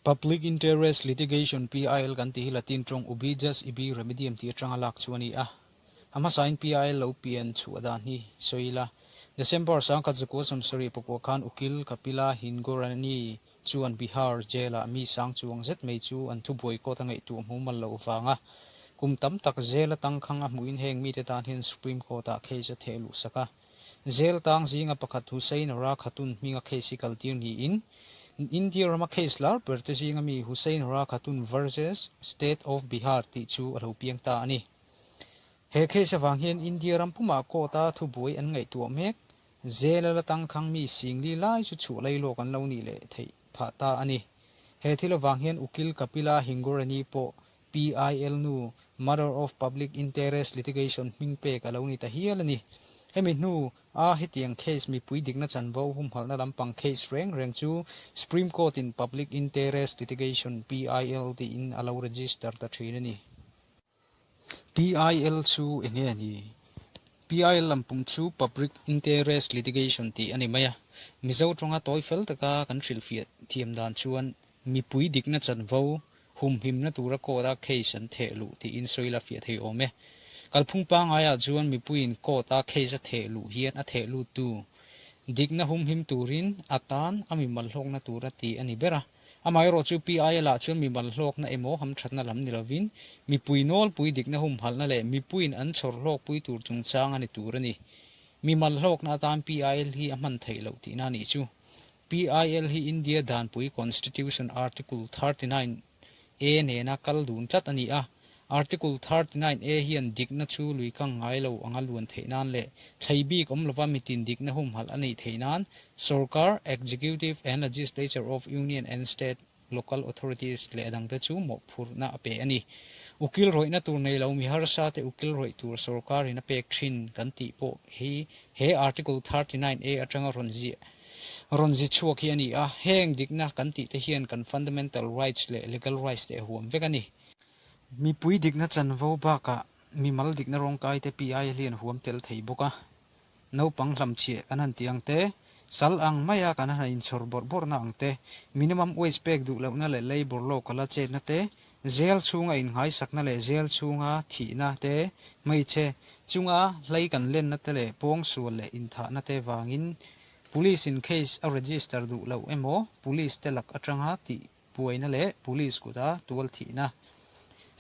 Public Interest Litigation, PIL, kan tih hi Latin tawng ubi jus ibi remedium tih atanga lak chu a ni a. A hmasain PIL lo pian chhuah dan hi sawi ila. December 1979 khan Ukil Kapila Hingorani chuan Bihar Jail-ah mi sang chuang zet mai chu an thubuai court a ngaihtuah hmumal loh vanga kum tam tak jail atang khang a hmuhin heng mite tan hian Supreme Court-ah case a theh luh sak a. Jail tang zinga pakhat Hussain Ra Khatun hminga case hi kaltir niin India rama case lar ber te zinga mi Hussain Ra Khatun versus State of Bihar tih chu a lo piang ta a ni. He case avang hian India ram pumah court-a thubuai an ngaihtuah mek. Jail a la tangkhang mi singli lai chu chhuah lailawk an lo nih leh theih phah ta a ni. He thil avang hian Ukil Kapila Hingorani pawh PIL nu, Mother of Public Interest Litigation hming pek a lo ni ta hial a ni. Hemi hnu a hetiang case mipui dikna chanvo humhalhna lampang case reng reng chu Supreme Court in Public Interest Litigation, PIL, tiin a lo register ta thin a ni. PIL chu enge a ni? PIL lampum chu Public Interest Litigation tih a ni mai a. Mizo tawnga tawi fel taka kan hrilhfiah thiam dan chuan mipui dikna chanvo humhimna tura court a case an theh luh tiin sawi la fiah thei awm e. Kalphung pangaiah chuan mipuiin court a case a theh luh hian a theh luttu dikna humhim turin a tan a mimal hlawkna tur a ti a ni ber a. Amaherawh chu PIL ah chuan mimal hlawkna emaw hamthatna lam ni lovin mipui nawlpui dikna humhalhna leh mipuiin an chhawr hlawkpui tur chungchang a ni tur a ni. Mimal hlawkna atan PIL hi a hman theih loh tihna a nih chu. PIL hi India danpui Constitution Article 39 A nena kal dun tlat a ni a. Article 39 A hian dikna chu lui kang ngai lo anga luan theih nan leh thlei bik awm lova mitin dikna humhalh a neih theih nan Sorkar, Executive and Legislature of Union and State Local Authorities leh a dangte chu mawhphurhna a pe a ni. Ukil rawihna tur nei lo mi harsa te ukil rawih tur sorkarin a pek thin kan tih pawh hi he Article 39 A atanga rawn ziah rawn zi chhuak hi a ni a. Heng dikna kan tih te hian kan fundamental rights leh legal rights te a huam vek a ni. Mipui dikna chanvo bakah mimal dikna rawngkai te PIL hian huam tel thei bawk a. Naupang hlamchhiah kan han tih ang te, sal ang maia kan han inchhawr bawrh bawrhna ang te, minimum wage pek duh lohna leh labour law kala chetna te, jail chhunga innghaisakna leh jail chhunga thihna te, hmeichhe chunga hlei kan lenna te leh pawngsual leh inthahna te vangin police in case a register duh loh emaw police te lak atanga tih buaina leh police kuta tual thihna,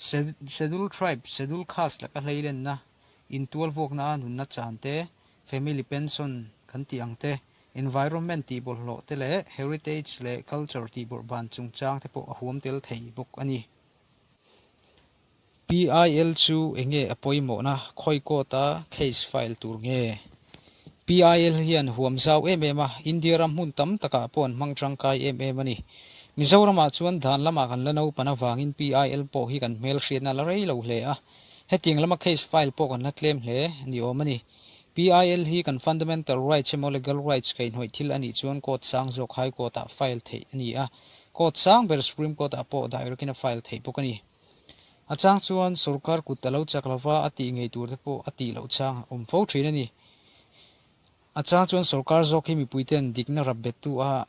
Schedule Tribe, Schedule Caste laka hleilenna, intualvuakna a nunna chan te, family pension kan tih ang te, environment tih bawlhhlawh te leh heritage leh culture tih bawrhban chungchang te pawh a huam tel thei bawk a ni. PIL chu enge a pawimawhna khawi court a case file tur nge? PIL hian huam zau em em a, India ram hmun tam takah pawh an hmang tangkai em em a ni. Mizoramah chuan dan lamah kan la naupan avangin PIL pawh hi kan hmelhriatna la rei lo hle a, hetiang lama case file pawh kan la tlem hle ni awm a ni. PIL hi kan fundamental rights emaw legal rights kaihhnawih thil a nih chuan court sang zawk High Court ah file theih a ni a, court sang ber Supreme Court ah pawh direct in a file theih bawk a ni. A chang chuan sorkar kut a lo chak lova a tih ngei tur te pawh a tih loh chang a awm fo thin a ni. A chang chuan sorkar zawk hi mipui ten dikna rap bettu a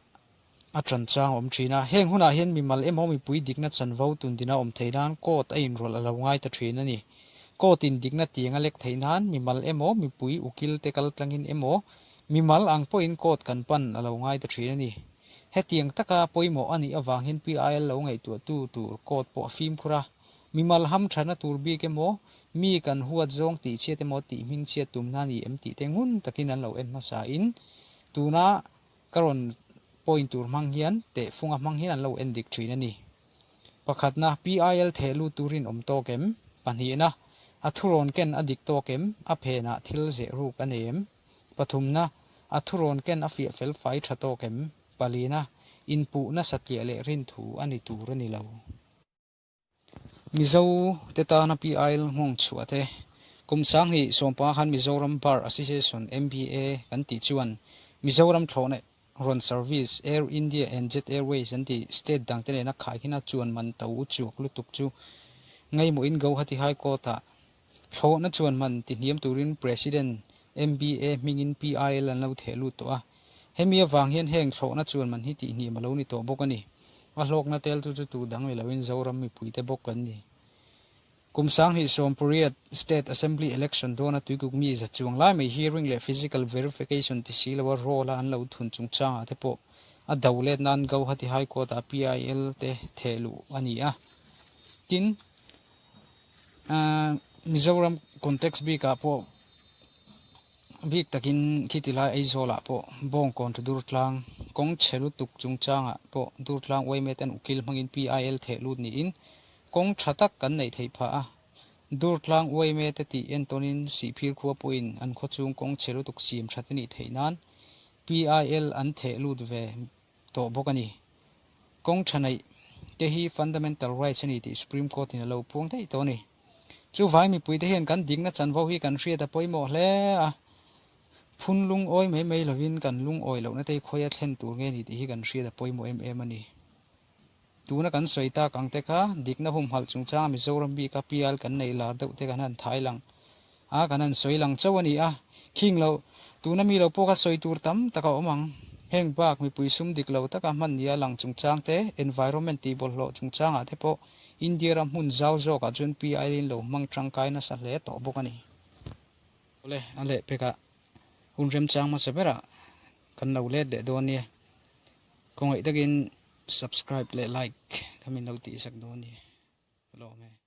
a tan chang a awm thin a. Heng hunah hian mimal emaw mipui dikna chanvo tundina awm theih nan court a inrawlh a lo ngai ta thin a ni. Court in dikna tiang a lek theih nan mimal emaw mipui ukil te kal tlangin emaw mimal ang pawhin court kan pan a lo ngai ta thin a ni. Hetiang taka pawimawh a nih avangin PIL lo ngaihtuahtu tur court pawh a fimkhur a. Mimal ham thana tur bik emaw, mi kan huat zawng tih chhiat emaw tih hming chhiat tumna a ni em tih te ngun takin an lo en hmasa in tuna ka rawn point tur hmang hian tehfunga hmang hian an lo en dik thin a ni. Pakhatna, PIL theh lut turin awm tawk em? Pahnihna, a thurawn ken a dik tawk em? A phenah thil zeh ruk a nei em? Pathumna, a thurawn ken a fiah fel fai tha tawk em? Palina, inpuhna satliah leh rinthu a ni tur a ni lo. Mizo te tana PIL nghawng chhuah te, kum 2015 khan Mizoram Bar Association, MBA, kan tih chuan Mizoram thlawhna rawn service Air India and Jet Airways an tih state dangte nena khaikhin a chuan man to u chuak lutuk chu ngaimawhin Guwahati High Court-ah Thlawhna chuan man ti hniam turin President MBA hmingin PIL an lo theh lut tawh a. Hemi avang hian heng thlawhna chuan man hi tih hniam a lo ni tawh bawk a ni. A hlawkna teltu chu tu dang ni loin Zoram mipuite bawk kan ni. Kum 2018 State Assembly Election dawna Tuikuk mi za chuang lai mai hearing leh physical verification ti si loa roll a an lo thun chungchangah te pawh a do let nan Gauhati High Court ah PIL te theh luh a ni a. Tin, Mizoram context bikah pawh bik takin khiti lai Aizawlah pawh Bawngkawn to Durtlang kawng chhe lutuk chungchangah pawh Durtlang Uaimate an ukil hmangin PIL theh lut niin Kawng tha tak kan neih theih phah a, Durtlang uaime te tih entawnin Sihphir khua pawhin an khawchhung kawng chhe lutuk siam that a nih theih nan PIL an theh lut ve tawh bawk a ni. Kawng tha neih te hi fundamental rights a ni tih Supreme Court in a lo puang daih tawh a ni. Chu vai mipui te hian kan dikna chanvo hi kan hriat a pawimawh hle a, phun lungawi mai mai lovin kan lungawi lohna te hi khawi a thlen tur nge ni tih hi kan hriat a pawimawh em em a ni. Tuna kan sawi tak ang te kha dikna humhalh chungchanga Mizoram bika PIL kan neih lar deuh te kan han thai lang a, kan han sawi lang chauh a ni a. Khing lo, tuna mi lo pawh kha sawi tur tam tak a awm ang. Heng bak mipui sum dik lo taka hman nia lang chungchang te, environment tih bawlhhlawh chungchangah te pawh India ram hmun zau zawkah chuan PIL in lo hmang tangkai nasa hle tawh bawk a ni. Awle, a lehpekah hun remchang hmasa berah kan lo let leh dawn nia. Khawngaih takin subscribe leh like kha min lo tihsak dawn nia. Ka lawm e.